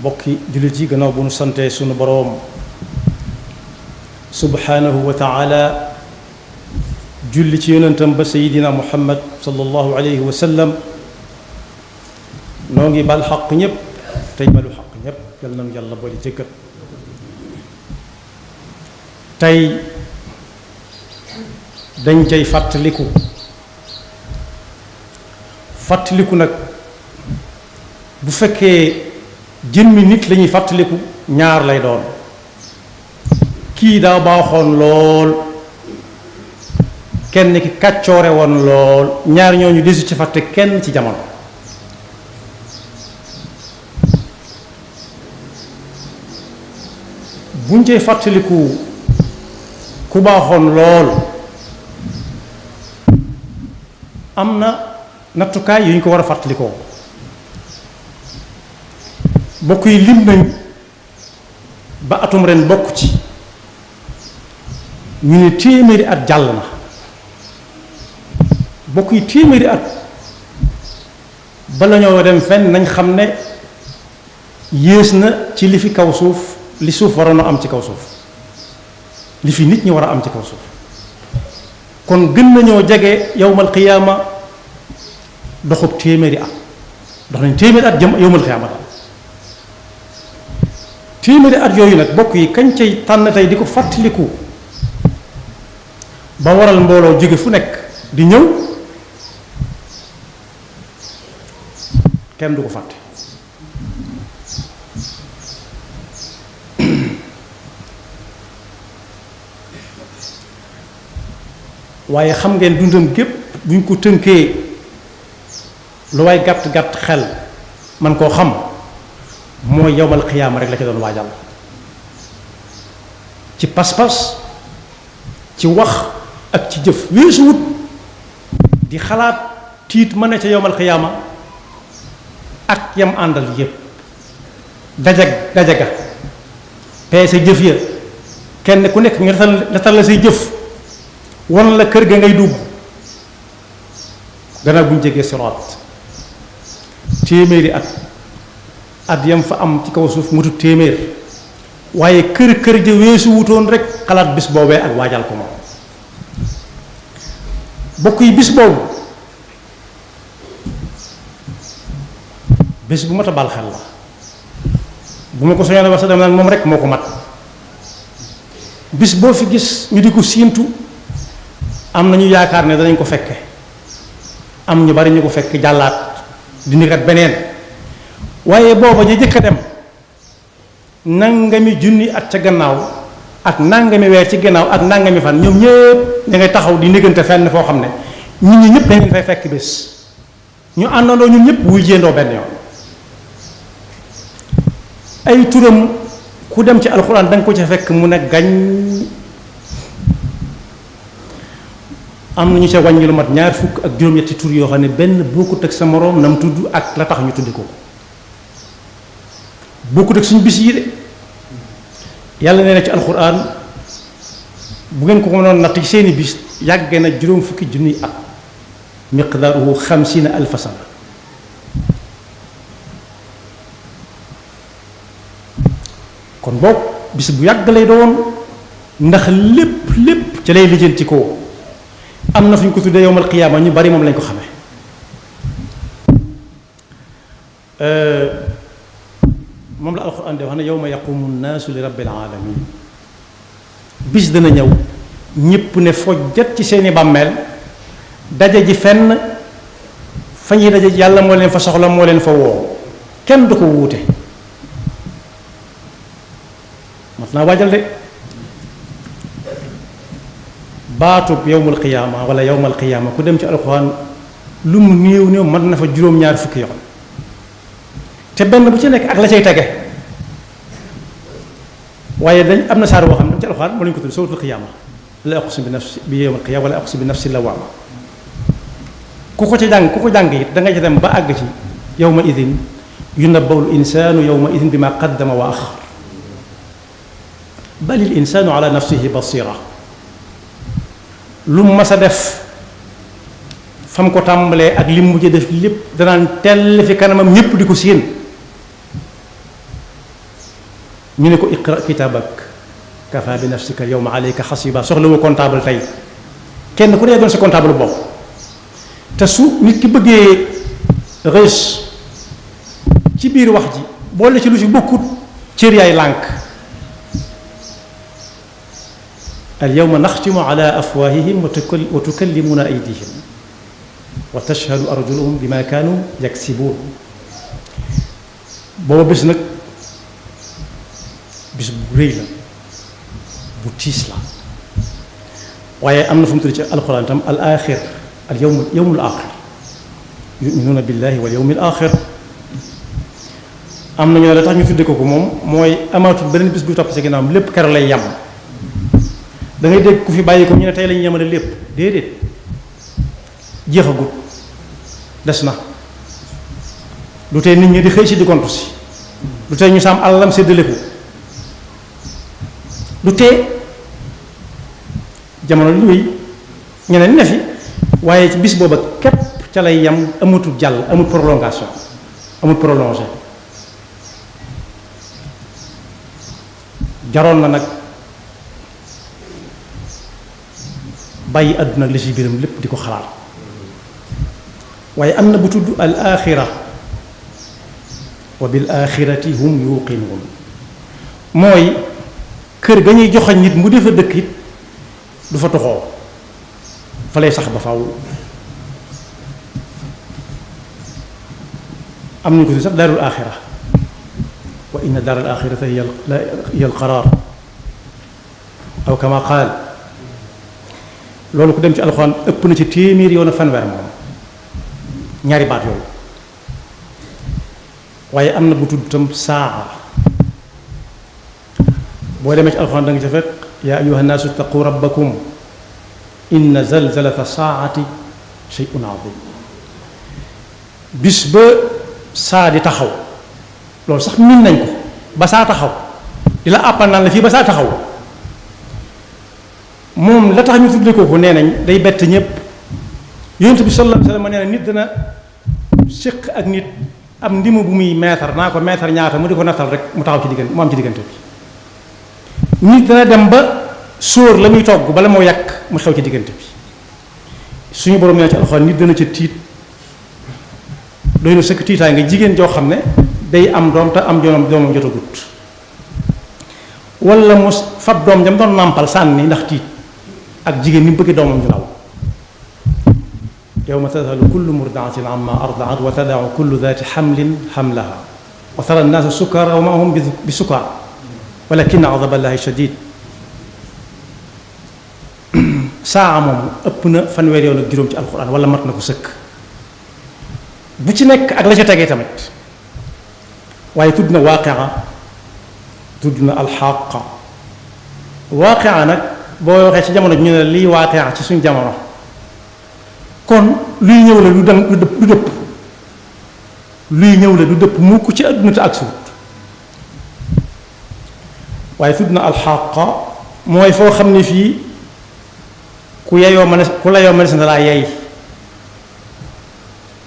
bokki jullit yi gannaaw bu nu sante sunu boroom subhanahu wa taala julli ci yonentam ba sayidina muhammad sallallahu alayhi wa sallam noo ngi bal xaq ñépp tey balu xaq ñépp yal nañu yàlla boole jëkkër tey dañ cay fàttaliku nag bu fekkee jëmmi nit lañuy fàttaliku ñaar lay doon kii daa baaxoon lool kenn ki kàccoore woon lool ñaar ñooñu desu ci fàtte kenn ci jamono buñ cay fàttaliku ku baaxoon lool am na nattukaay yu ñu ko war a fàttalikoo bokk yi lim nañ ba atum ren bokk ci ñu ne téeméeri at jàll na bokk yi téeméeri at bala ñoo dem fenn nañ xam ne yées na ci li fi kaw suuf li suuf waroon a am ci kaw suuf li fi nit ñi war a am ci kaw suuf kon gën nañoo jege yowmal qiyaama doxub téeméeri at dox nañ téeméeri at jëm yowmal qiyaama daal téeméeri at yooyu nag bokk yi kañ cay tànn tey di ko fàttaliku ba waral mbooloo jóge fu nekk di ñëw kenn du ko fàtte waaye xam ngeen dundam gépp buñ ko tënkee lu waay gàtt gàtt xel man koo xam mooy yowmal xiyaama rek la ci doon waajal ci pas-pas ci wax ak ci jëf weesu wut di xalaat tiit mën na ca yowmal xiyaama ak yam àndal yépp dajaga peese jëf ya kenn ku nekk nga natal la say jëf wan la kër ga ngay dugg gannaaw bu ñu jegee siraat téeméeri at yam fa am ci kaw suuf mutu téeméer waaye kër ja weesu wutoon rek xalaat bis boobee ak waajal ko moom bokk yi bis boobu bés bu mat a bal xel la bu ma ko soñoon wax sa dem nag moom rek moo ko mat bis boo fi gis ñu di ko siintu am na ñu yaakaar ne danañ ko fekke am ñu bari ñu ko fekk jàllaat di nikat beneen waaye booba ñu jëkk a dem nangami junni at ca gannaaw ak nangami weer ci gannaaw ak nangami fan ñoom ñëpp ña ngay taxaw di niggante fenn foo xam ne nit ñi ñëpp dañ leen fay fekk bés ñu àndandoo ñun ñëpp wuy jéendoo benn yoon ay turam ku dem ci alxuraan da nga ko ca fekk mu ne gañ am na ñu ca wàññi lu mat ñaar fukk ak juróom-ñetti tur yoo xam ne benn bokkut ak sa moroom nam tudd ak la tax ñu tuddi ko bokkut ak suñu bis yi de yàlla nee na ci alxuraan bu ngeen ko mënoon natt ci seeni bis yàgge na juróom fukki junniy at miqdaaruhu 50,000 sana kon boog bis bu yàgg lay doon ndax lépp ca lay lijjanti ko am na fu ñu ko tuddee yowmal qiyaama ñu bari moom lañ ko xamee moom la alxuraan di wax ne yowma yaqumu nnaasu li rabbil alamin bis dana ñëw ñépp ne fojjat ci seeni bàmmeel daje ji fenn fa ñuy daje yàlla moo leen fa soxla moo leen fa woo kenn du ko wuute mat naa waajal de baatub yowmul qiyaama wala yowmal qiyaama ku dem ci alxuraan lu mu néew mën na fa juróom-ñaar fukki yoon te benn bu ci nekk ak la cay tege waaye dañ am na saar boo xam ne ci alxuraan moo lañu ko tudd suratul qiyaama la aqsimu bi nafsi bi yowmal qiyaama wala aqsimu bi nafsi lawaama ku ko jàng it da nga ci dem ba àgg ci yowma idin yunabbawul insaanu yowma idin bi ma qaddama wa axar balil insaanu ala nafsihi basira lu mu mas a def fam ko tàmbalee ak li mu mujj def lépp danaan tell fi kanamam ñépp di ko séen ñu ne ko iqra kitaabak kafa bi nafsika al yawma alayka hasiba soxla wu comptable tey kenn ku ne doon sa comptable bopp te su nit ki bëggee rees ci biir wax ji boole ci lu ci bokkut cër yaay lànk al yawma naxtimu ala afwahihim wa tukallimuna aydihim wa tashhadu arjuluhum bima kaanu yaksibuun booba bés nag bis bu rëy la bu tiis la waaye am na fu mu tudd ci alxuraan tam al axir al yawmul axir yuminuuna billahi wal yawmil axir am na ñu ne la tax ñu tudde ko moom mooy amaatul beneen bis bu topp ci ginnaawam lépp keroog lay yem da ngay dégg ku fi bàyyi ko ñu ne tey lañu yemale lépp déedéet jeexagut des na lu tey nit ñi di xëy si di gontu si lu tey ñu saam alalam séddale ko lu tee jamono li wéy ñeneen ne fi waaye ci bis booba képp ca lay yem amatul jàll amul prolongation amul prolongé jaroon na nag bàyyi àdduna li ci biiram lépp di ko xalaat waaye am na bu tudd al axira wa bil axirati hum yuqinuun mooy kër ga ñuy joxañ nit mu defa dëkk it du fa toxoo fa lay sax ba faw am nañu ko si sax daarul axira wa inna daaral axirata hiya al qaraar aw kama qaal loolu ku dem ci alxuraan ëpp na ci téeméer yoon a fanweer moom ñaari baat yooyu waaye am na bu tudd tam saa boo demee ci alxuraan da nga ca fekk yaa ayyuha nnaasu ittaqu rabbakum inna zalzalata saati shay'un azim bis ba saa di taxaw loolu sax min nañ ko ba saa taxaw di la àppal naan la fii ba saa taxaw moom la tax ñu tuddee ko nee nañ day bett ñëpp yonent bi sallallahu alayhi wa sallam nee na nit dana séq ak nit am ndimu bu muy meetar naa ko meetar ñaata mu di ko nattal rek mu taxaw ci diggante mu am ci diggante bi nit dana dem ba sóor la muy togg bala moo yàq mu xew ci diggante bi suñu borom nee ci alxuraan nit dana ca tiit doy na sëkk tiitaay nga jigéen joo xam ne day am doom te am doomam jotagut wala mu fab doom jam doon nàmpal sànni ndax tiit ak jigéen ni mu bëgg doomam ju ndaw yawma tadhalu kullu murdaatin amma ardaat wa tadau kullu dati xamlin xamlaha wa tara annaasa sukara wa ma hum bi sukar walakin adaba allahi shadid saa moom ëpp na fanweer yoon ak juróom ci alquran wala mat na ko sëkk bu ci nekk ak la ca tegee tamit waaye tudd na waaqia tudd na alxaqa waaqia nag boo waxee ci jamono ñu ne lii waaqia ci suñ jamono kon luy ñëw la du dëpp luy ñëw la du dëpp mukk ci àdduna te ak suut waaye tudd na alxaqa mooy foo xam ne fii ku yeyoo mën ku layoo mën na laa yey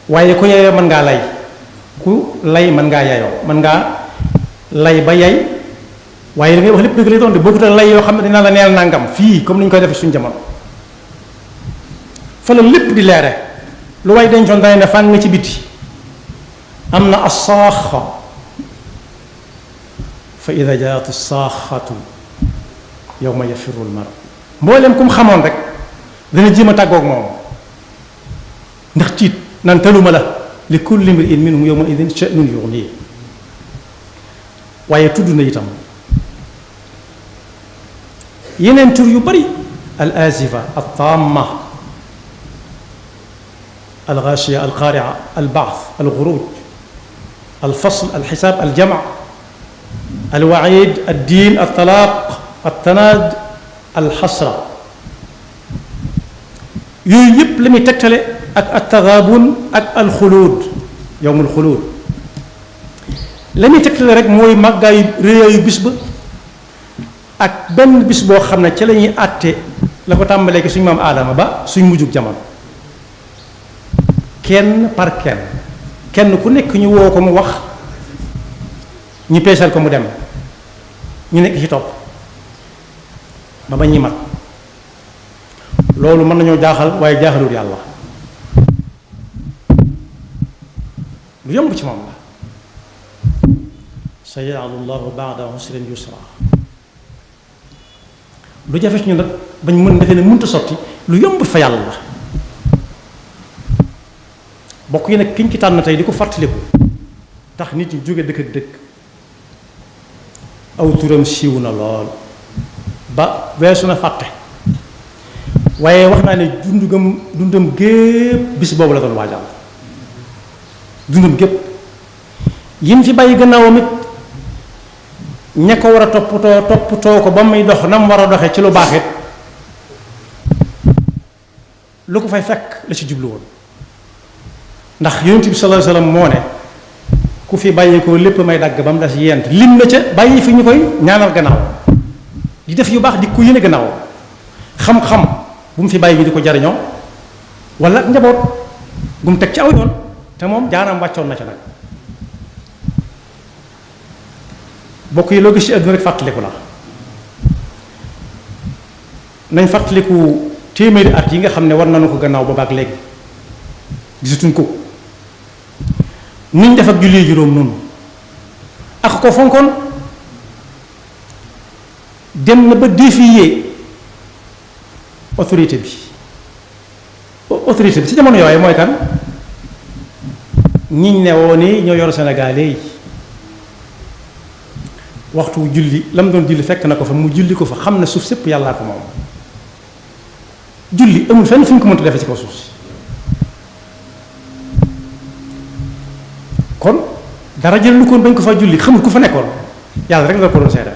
waaye ku yeyoo mën ngaa lay ku lay mën ngaa yeyoo mën ngaa lay ba yey waaye da ngay wax lépp dëgg lay doon de bokkut ak lay yoo xam ne dinaa la neel nangam fii comme ni ñu koy defee suñu jamono fa la lépp di leere lu way dencoon dana ne fànn nga ci biti am na assaaxa fa ida jaat assaaxatu yawma yafiru lmar mbooleem ku mu xamoon rek dana jéem a tàggoog moom ndax tiit nan taluma la li kulli mri'in minhum yawma idin sha'nun yughnihi waaye tudd na itam yeneen tur yu bari al azifa al tamma al ghashiya al qari'a al ba'th al ghuruj al fasl al hisab al jam' al wa'id al din al talaq al tanad al hasra yooyu yëpp la muy tegtale ak al taghabun ak al xuluud yawmul xuluud la muy tegtale rek mooy màggaayu réyaayu bis ba ak benn bis boo xam ne ca la ñuy àtte la ko tàmbalee ki suñu maam aadama ba suñ mujjug jamono kenn par kenn ku nekk ñu woo ko mu wax ñu peesal ko mu dem ñu nekk ci topp ba ba ñuy mat loolu mën nañoo jaaxal waaye jaaxalul yàlla lu yomb ci moom la sayaj'alu llahu ba'da usrin yusra lu jafe ci ñu nag bañ mën defee ne mënta sotti lu yomb fa yàlla la bokk yi nag kiñ ci tànn tey di ko fàttaliku tax nit ñi jóge dëkk ak dëkk aw turam siiw na lool ba weesu na fàtte waaye wax naa ne dundam gépp bis boobu la doon waajal dundam gépp yim fi bàyyi gannaawam it ña ko war a toppatoo ko ba muy dox na mu war a doxee ci lu baax it lu ko fay fekk la ci jublu woon ndax yonent bi sallallahu alayhi wasallam moo ne ku fi bàyyi ko lépp may dagg ba mu des yent lim na ca bàyyi fi ñu koy ñaanal gannaaw di def yu baax di ko yéene gannaaw xam-xam bu mu fi bàyyi ñu di ko jariñoo wala njaboot bu mu teg ci aw yoon te moom jaanam wàccoon na ca nag bokk yi loo gis ci àdduna rek fàttaliku la nañ fàttaliku téeméeri at yi nga xam ne war nañu ko gannaaw ba baag léegi gisatuñ ko nuñ def ak julli juróom noonu ak ko fonkoon dem na ba défier autorité bi ci jamono yooyu mooy kan ñiñ ne woo ni ñoo yor Sénégalais yi waxtu julli la mu doon julli fekk na ko fa mu julli ko fa xam ne suuf sépp yàllaa ko moom julli amul fenn fu ñu ko mënta defee ci kaw suuf si kon dara jël lu ko bañ ko fa julli xamul ku fa nekkoon yàlla rek la ko doon seetal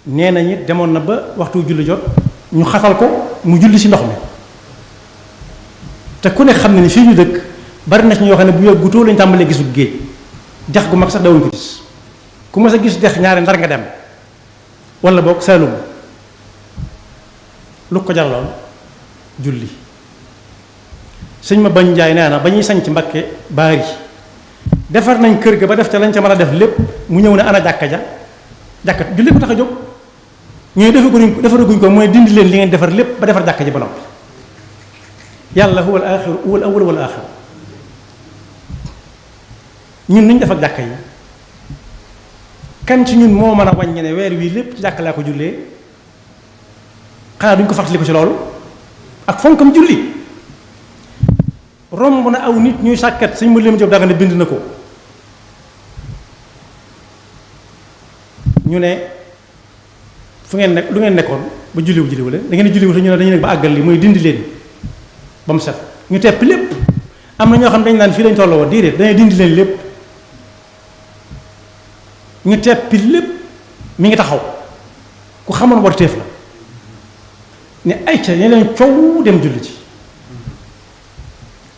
nee na ñi demoon na ba waxtu julli jot ñu xatal ko mu julli ci ndox mi te ku ne xam ne ni fii ñu dëkk bari na ci ñoo xam ne bu yàggutoo lañ tàmbalee gisul géej dex gu mag sax dawuñ ko gis ku ma sa gis dex ñaari Ndar nga dem wala boog Saalum lu ko jaraloon julli sëñ ma bañ njaay nee na ba ñuy sañ ci Mbakke baari defar nañ kër ga ba def ca lañ ca mën a def lépp mu ñëw ne ana jàkka julli ko tax a jóg ñooy defaraguñ ko mooy dindi leen li ngeen defar lépp ba defar jàkka ji ba noppi yàlla huwal aaxiru huwal awwal wal aaxiru ñun niñ def ak jàkka yi kan ci ñun moo mën a wàññi ne weer wii lépp ci jàkka laa ko jullee xanaa duñ ko fàttaliku ci loolu ak fonkam julli romb na aw nit ñuy sàkkat sëñ mu lim Jóob danga ne bind na ko ñu ne fu ngeen nekk lu ngeen nekkoon ba julliwu leen da ngeen julliwu te ñu ne dañu nekk ba àggal li mooy dindi leen ba mu set ñu tepp lépp am na ñoo xam ne dañu naan fii lañ tolloo woon déedéet dañuy dindi leen lépp ñu teppi lépp mi ngi taxaw ku xamoon war téef la ne ay ca ñe leen coow dem julli ci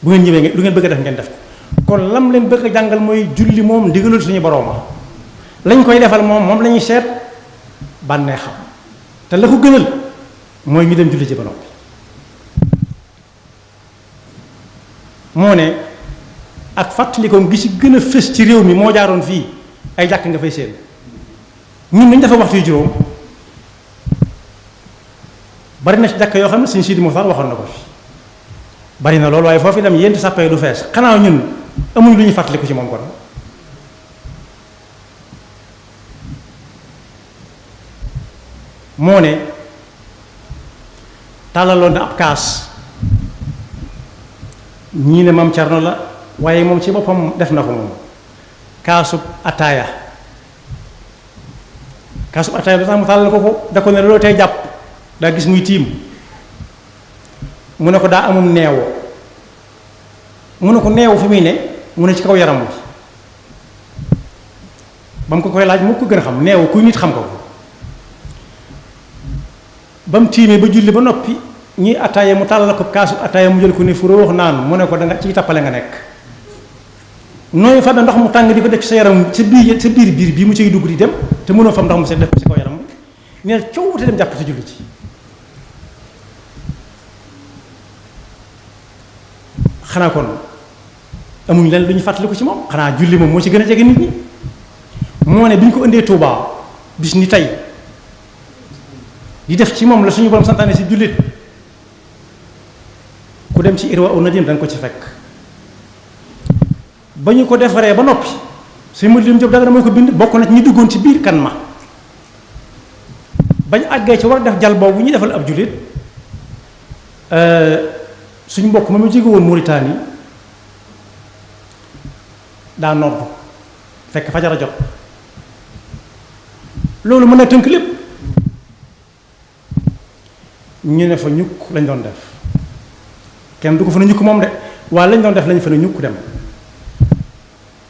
bu ngeen ñëwee lu ngeen bëgg a def ngeen def ko kon lam leen bëgg a jàngal mooy julli moom ndigalul suñu borooma lañ koy defal moom la ñuy seet bànnee xam te la ko gënal mooy ñu dem julli ci ba noppi moo ne ak fàttalikoom gi ci gën a fës ci réew mi moo jaaroon fii ay jàkk nga fay seen ñun nañ dafa waxtu yu juróom bari na ci jàkk yoo xam ne Sëñ Sidi Muxtaar waxoon na ko fi bari na loolu waaye foofu dem yénti sàppee du fees xanaa ñun amuñ lu ñuy fàttaliku ci moom kon moo ne tàllaloon na ab kaas ñii ne Maam Cerno la waaye moom ci boppam def na ko moom kaasub ataaya da tax mu tàllal ko da ko ne loolu tey jàpp daa gis muy tiim mu ne ko daa amum neewo mu ne ko neewu fi muy ne mu ne ci kaw yaram wi ba mu ko koy laaj mu ko gën a xam neewu kuy nit xam ko ba mu tiimee ba julli ba noppi ñuy ataaya mu tàllal ko kaasu ataaya mu jël ko ne fu wax naan mu ne ko danga ci tappale nga nekk nooy fa ndox mu tàng di ko def ci sa yaram sa biir bii mu ciy dugg di dem te mënoo fam ndox mu set def ko ci kaw yaram bi neel coow te dem jàpp te julli ci xanaa kon amuñ leen lu ñu fàttaliku ci moom xanaa julli moom moo ci gën a jege nit ñi moo ne bi ñu ko indee Touba bis ni tey di def ci moom la suñu borom santaane si jullit ku dem ci Irwa u Nadim da nga ko ci fekk ba ñu ko defaree ba noppi si mu lim Jóob Dagana moo ko bind bokk na ci ñi duggoon ci biir kan ma bañ àggee ci war def jal boobu ñu defal ab jullit suñu mbokk ma mu jóge woon Mauritanie daa nodd fekk fajara jot loolu mën na tënk lépp ñu ne fa ñukk lañ doon def kenn du ko fa ne ñukk moom de waaye lañ doon def lañ fa ne ñukk dem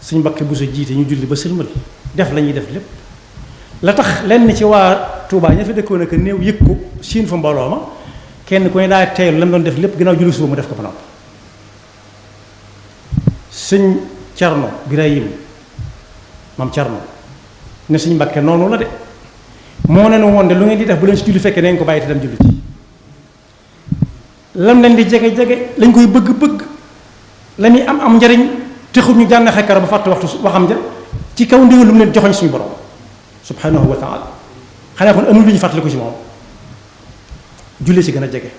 suñ Mbakke bu sa jiite ñu julli ba sëlmal def la ñuy def lépp la tax lenn ci waa Touba ña fa dëkkoon ak néew yëg ko siin fa mbooloo ma kenn ku ne daa teeylu la mu doon def lépp ginnaaw julli suba mu def ko ba noppi sëñ Cerno Birahim maam Cerno ne suñ Mbakke noonu la de moo ne woon de lu ngeen di def bu leen si julli fekkee nañ ko bàyyi te dem julli ci lam leen di jege-jege lañ koy bëgg-bëgg la muy am njariñ texul ñu jànn xekkara ba fàtte waxtu waxam ja ci kaw ndigal lu mu leen joxoñ suñu borom subhanahu wa taala xanaa kon amul lu ñu fàttaliku ci moom julli ci gën a jege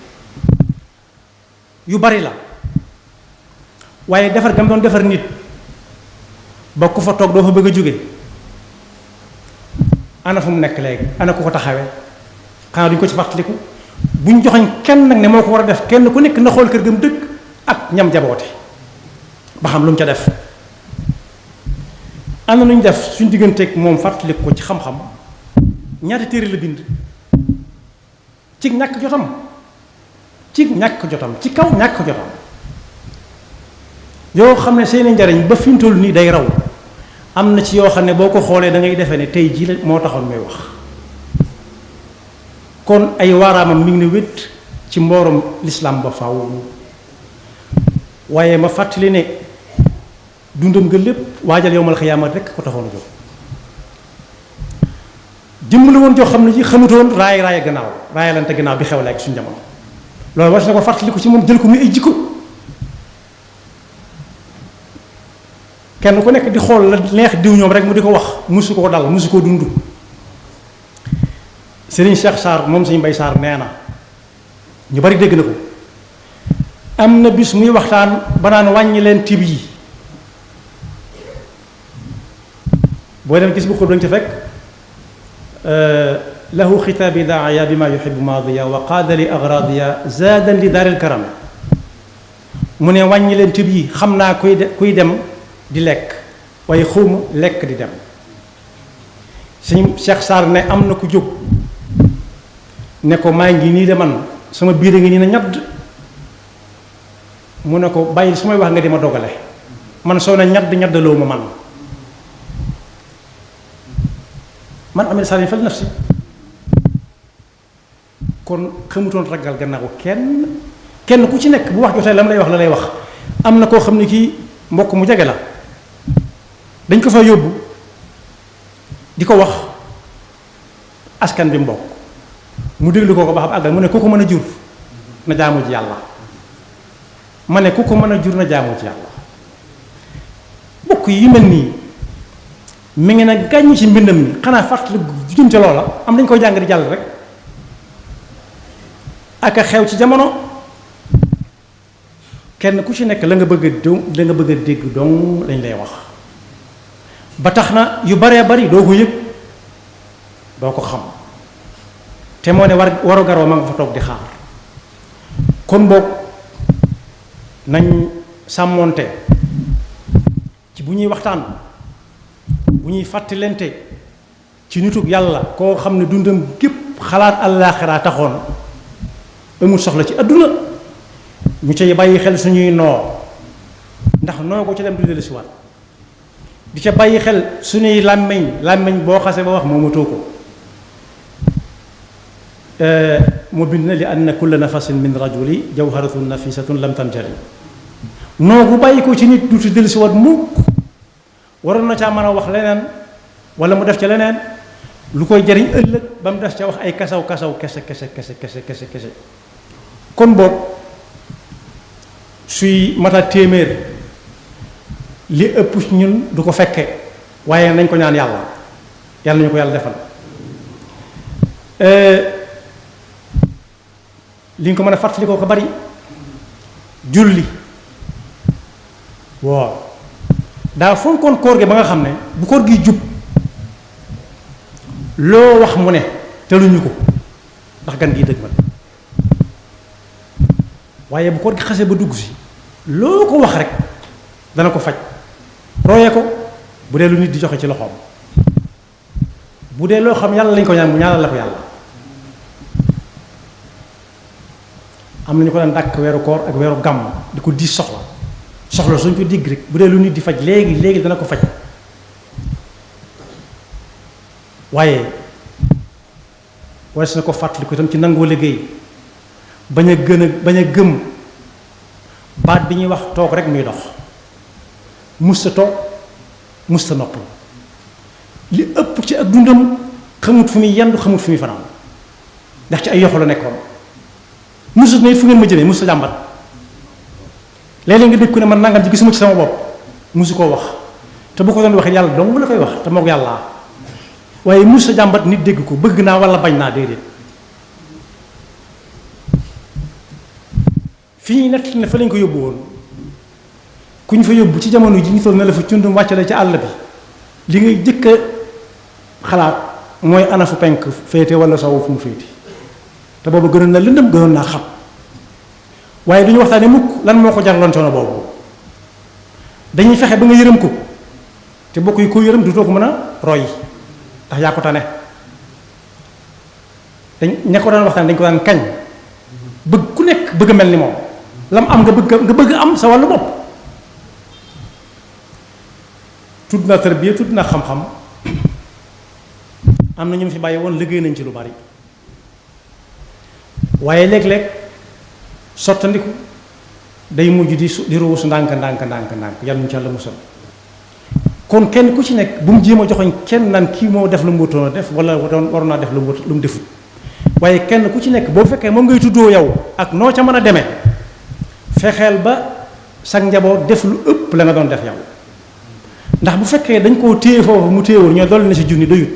yu bari la waaye defar gam doon defar nit ba ku fa toog doo fa bëgg a jóge ana fu mu nekk léegi ana ku ko taxawee xanaa duñ ko ci fàttaliku buñ joxoñ kenn nag ne moo ko war a def kenn ku nekk na xool kër gam dëkk ak ñam jaboote ba xam lu mu ca def am na lu ñu def suñ digganteeg moom fàttaliku ko ci xam-xam ñaata téere la bind ci ñàkk jotam ci kaw ñàkk jotam yoo xam ne seeni njariñ ba fi mu toll nii day raw am na ci yoo xam ne boo ko xoolee da ngay defee ne tey jii la moo taxoon may wax kon ay waaraamam mi ngi ne wét ci mboorom lislaam ba faaw waaye ma fàttali ne dundam nga lépp waajal yowmal xiyaama rekk ko taxoon a jóg jëmm la woon joo xam ne ji xamutoon raaya gannaaw raayalante gannaaw bi xew la ak suñu jamono loolu war na ko fàttali ko ci moom jël ko muy ay jikko kenn ku nekk di xool la neex diw ñoom rek mu di ko wax musu koo dal musu koo dund Serigne Cheikh Sarr moom Serigne Mbaye Sarr nee na ñu bari dégg na ko am na bis muy waxtaan ba naan wàññi leen tib yi boo dem gis bu xul dañ ci fekk lahu xitaabi daaya bi ma yuxibu maadiya wa qaada li agradiya zaadan li daaril karam mu ne wàññi leen tib yi xam naa kuy dem di lekk waaye xawma lekk di dem Serigne Cheikh Sarr ne am na ku jóg ne ko maa ngi nii de man sama biir a ngi nii na ñadd mu ne ko bàyyi su may wax nga di ma dogale man soo ne ñaddaloo ma man amee sànni fal nafsi kon xamutoon ragal gannaaw kenn ku ci nekk bu wax jotee la lay wax am na koo xam ne kii mbokk mu jege la dañ ko fa yóbbu di ko wax askan bi mbokk mu déglu ko ba xam àggal mu ne ku ko mën a jur na jaamu ci yàlla ma ne ku ko mën a jur na jaamu ci yàlla bokk yi mel nii mi ngi ne gàññ ci mbindam mi xanaa fàttali jëm ca loola am dañ koy jàng di jàll rek ak a xew ci jamono kenn ku ci nekk la nga bëgg a dégg dong lañ lay wax ba tax na yu baree bari doo ko yëg doo ko xam te moo ne waru garoo ma nga fa toog di xaar kon boog nañ sàmmoonte ci bu ñuy waxtaan bu ñuy fàttalente ci nitug yàlla koo xam ne dundam gépp xalaat àllaaxira taxoon amul soxla ci àdduna ñu cay bàyyi xel suñuy noo ndax noo ko ca dem du dellu si waat di ca bàyyi xel suñuy làmmiñ boo xase ba wax moomatoo ko mu bind na li anna kulla nafasin min rajuli jawharatun nafisatun lam tanjali noo bu bàyyi ko ci nit du ci dellu si waat mukk waroon na caa mën a wax leneen wala mu def ca leneen lu koy jariñ ëllëg ba mu def ca wax ay kasaw kese kon boog suy mata téeméer li ëpp ñun du ko fekke waaye nañ ko ñaan yàlla nañu ko yàlla defal li nga ko mën a fàttali ko bari julli waaw daa fonkoon koor gi ba nga xam ne bu koor gi jub loo wax mu ne teluñu ko ndax gan gi dëgg ma waaye bu koor gi xasee ba dugg si loo ko wax rek dana ko faj royee ko bu dee lu nit di joxe ci loxoom bu dee loo xam yàlla lañ ko ñaan mu ñaanal la ko yàlla am nañu ko daan dàkk weeru koor ak weeru gàmm di ko diis soxla suñ ko digg rek bu dee lu nit di faj léegi dana ko faj waaye wares na ko fàttali ko itam ci nangoo liggéey bañ a gëm baat bi ñuy wax toog rek muy dox musta toog musta nopp li ëpp ci ak dundam xamut fu muy yendu xamut fu muy fanaan ndax ci ay yoxo la nekkoon musta ne fu ngeen ma jëmee musta jàmbat léeg-léeg nga dégg ku ne man nangam ci gisuma ci sama bopp musu koo wax te bu ko doon waxee yàlla dong la koy wax te moog yàlla waaye musta jàmbat nit dégg ko bëgg naa wala bañ naa déedéet fii nett ne fa lañ ko yóbbu woon ku ñu fa yóbbu ci jamono ji ñu toll na la fa cundum wàccale ci àll bi li ngay jëkk a xalaat mooy ana fu penk féete wala sowu fu mu féete te boobu gënoon na lëndëm gënoon naa xam waaye duñu waxtaane mukk lan moo ko jarloon coono boobu dañuy fexe ba nga yërëm ko te bokk yi ko yërëm du too ko mën a roy ndax yaa ko tane dañ ña ko daan waxtaan dañ ko daan kañ bëgg ku nekk bëgg a mel ni moom lam am nga bëgg am sa wàllu bopp tudd naa tarbiya tudd naa xam-xam am na ñu fi bàyyi woon liggéey nañ ci lu bari waaye léeg-léeg sottandiku day mujj di ruus ndànk yàlla ñu ci Yàlla musal kon kenn ku ci nekk bu mu jéem a joxoñ kenn naan kii moo def lu mu wutoon a def wala waroon naa def lu mu defut waaye kenn ku ci nekk boo fekkee moom ngay tuddoo yow ak noo ca mën a demee fexeel ba sag njaboot def lu ëpp la nga doon def yow ndax bu fekkee dañ koo téye foofu mu téyewul ñoo dolli na ci junni doyul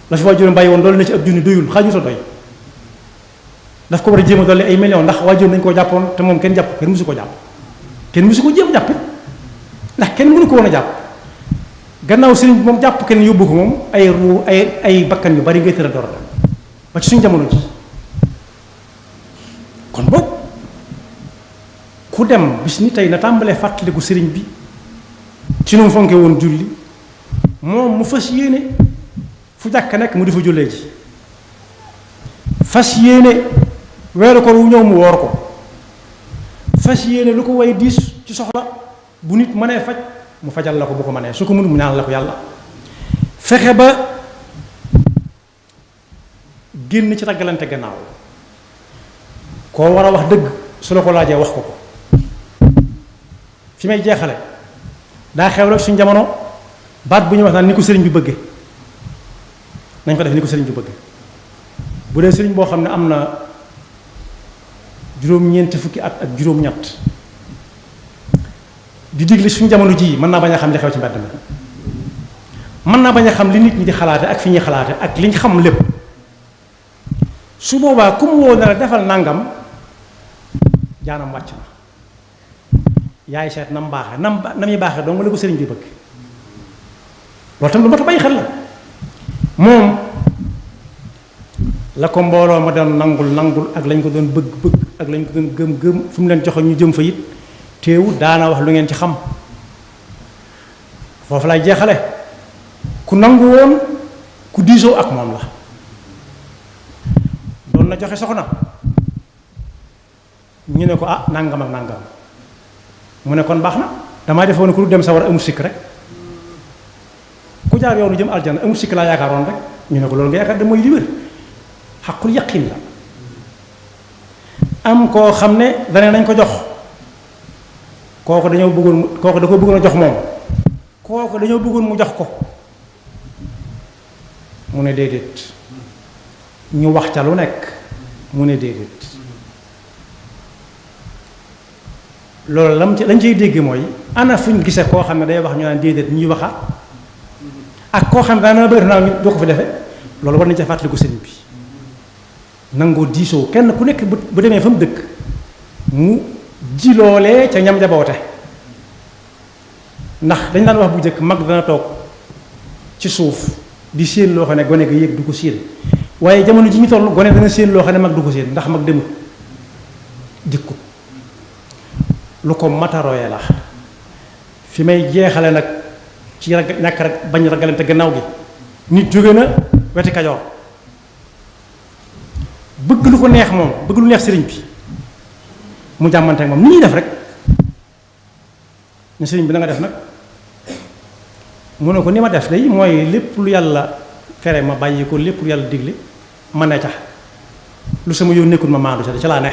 la fi waajuram bàyyi woon dolli na ci ab junni doyul xaaju sa doy daf ko war a jéem a dolli ay millions ndax waajuram dañ koo jàppoon te moom kenn jàpp kenn musu ko jàpp kenn musu ko jéem a jàpp ndax kenn mënu ko woon a jàpp gannaaw sëriñ bi moom jàpp kenn yóbbu ko moom ay ruu ay bakkan yu bari ngay tëra door ba ci suñu jamono ji kon boog ku dem bis ni tey na tàmbalee fàttaliku sëriñ bi ci nu mu fonke woon julli moom mu fas yéene fu jàkk nekk mu di fa jullee ji fas yéene weeru ko wu ñëw mu woor ko fas yéene lu ko way diis ci soxla bu nit mënee faj mu fajal la ko bu ko mënee su ko mënul mu ñaan la ko yàlla fexe ba génn ci taggalante gannaaw koo war a wax dëgg su la ko laajee wax ko fi may jeexale daa xew rek suñu jamono baat bu ñu wax naan ni ko sëriñ bi bëgge nañ ko def ni ko sëriñ bi bëgge bu dee sëriñ boo xam ne am na juróom-ñeenti fukki at ak juróom-ñett di digle suñu jamono ji mën naa bañ a xam li xew ci mbedd mi mën naa bañ a xam li nit ñi di xalaate ak fi ñuy xalaate ak li ñu xam lépp su boobaa ku mu woo na la defal nangam jaanam wàcc na yaay seet na mu baaxee na muy baaxee dong la ko sëriñ bi bëgg loolu tam lu mat a bàyyi xel la moom la ko mbooloo ma doon nangul ak lañ ko doon bëgg ak lañ ko doon gëm fu mu leen joxe ñu jëm fa it teewul daana wax lu ngeen ci xam foofu lay jeexale ku nangu woon ku diisoo ak moom la doon na joxe soxna ñu ne ko ah nangam ak nangam mu ne kon baax na damaa defoon ku du dem sa war amul sikk rek ku jaar yoonu jëm aljana amul sikk laa yaakaaroon rek ñu ne ko loolu nga yaakaar da mooy li wér xaqul yaqin la am koo xam ne dane nañ ko jox kooku da ko bëggoon a jox moom kooku dañoo bëggoon mu jox ko mu ne déedéet ñu wax ca lu nekk mu ne déedéet loolu lañ cay dégg mooy ana fuñ gisee koo xam ne day wax ñu naan déedéet ñuy waxaat ak koo xam ne daana bëri naa ñu doo ko fi defe loolu war nañ ca fàttaliku sëriñ bi nangoo diisoo kenn ku nekk bu demee fa mu dëkk mu ji loolee ca ñam jaboote ndax dañ daan wax bu njëkk mag dana toog ci suuf di séen loo xam ne gone ga yéeg du ko séen waaye jamono ji ñu toll gone dana séen loo xam ne mag du ko séen ndax mag demut dikkut lu ko mataroye la fi may jeexale nag ci ñàkk rek bañ ragalante gannaaw gi nit jóge na weti Kajoor bëgg lu ko neex moom bëgg lu neex sëriñ bi mu jàmmante ak moom ni ñuy def rek ne sëriñ bi na nga def nag mu ne ko ni ma def day mooy lépp lu yàlla tere ma bàyyi ko lépp lu yàlla digle ma ne ca lu sama yoon nekkul ma maandu ca laa ne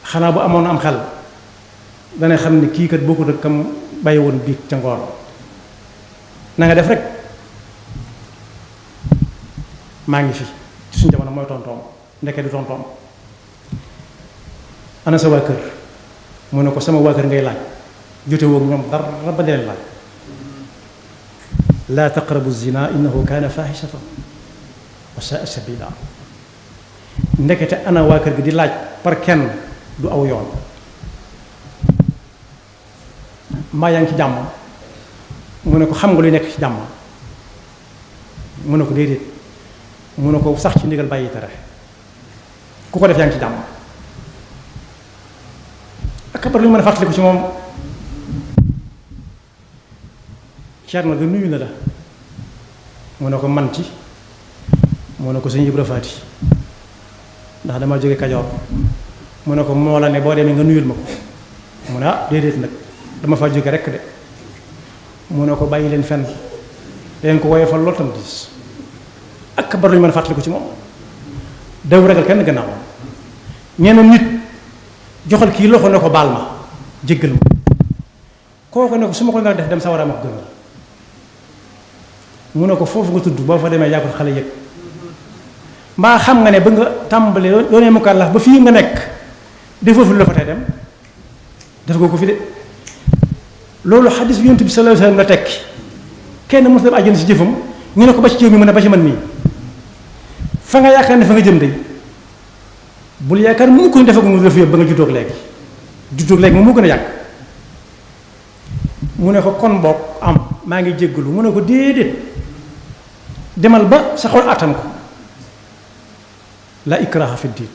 xanaa bu amoon am xel dana xam ne kii kat bokkut ak kam bàyyi woon biig ca ngoor na nga def rek maa ngi fi ci suñu jamono mooy tontoom ndeke du tontoom ana sa waa kër mu ne ko sama waa kër ngay laaj jote woog ñoom dara ba leen laaj laa taqrabu zina innahu kaana fahishatan wa saa sabila ndekete ana waa kër gi di laaj par kenn du aw yoon mbaa yaa ngi ci jàmm mu ne ko xam nga luy nekk ci jàmm mu ne ko déedéet mu ne ko sax ci ndigal bàyyi tere ku ko def yaa ngi ci jàmm ak kabar lu ñu mën a fàttaliku ci moom Ceerno ga nuyu na la mu ne ko man ci mu ne ko sëñ Ibra Faati ndax dama jóge Kajoor mu ne ko moo la ne boo demee nga nuyul ma ko mu ne ah déedéet nag dama fa jóge rekk de mu ne ko bàyyi leen fenn leen ko woyee fa lool tam diis ak kabar lu ñu mën a fàttaliku ci moom daw ragal kenn gannaaw ñeneen nit joxal kii loxo ne ko baal ma jéggal ma kooku ne ko su ma ko nga def dem sa war a ma ko gënal mu ne ko foofu nga tudd boo fa demee yaa ko xale yëg mbaa xam nga ne ba nga tàmbalee doonee mukallaf ba fii nga nekk defoo fi lu la fa tey dem def nga ko fi de loolu xadis bi yonent bi sallallahu alayhi wasallam la tekki kenn mos dem àjjana si jëfam ñu ne ko ba ci jëw mi mu ne ba ci man mii fa nga yaakaar ne fa nga jëm de bul yaakaar mu ko defe ko mu def yëpp ba nga juddoog léegi moom moo gën a yàgg mu ne ko kon boog am maa ngi jéggalu mu ne ko déedéet demal ba sa xol attan ko la ikraha fi diin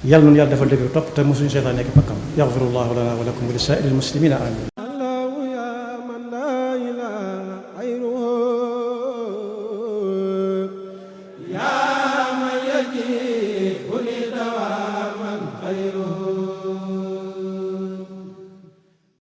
yàlla noonu yàlla defal dëgg topp te mosuñu seytaan nekk bakkam yaxfirullahu lana wa lakum wa li saa'iril muslimina amin يا من يجيب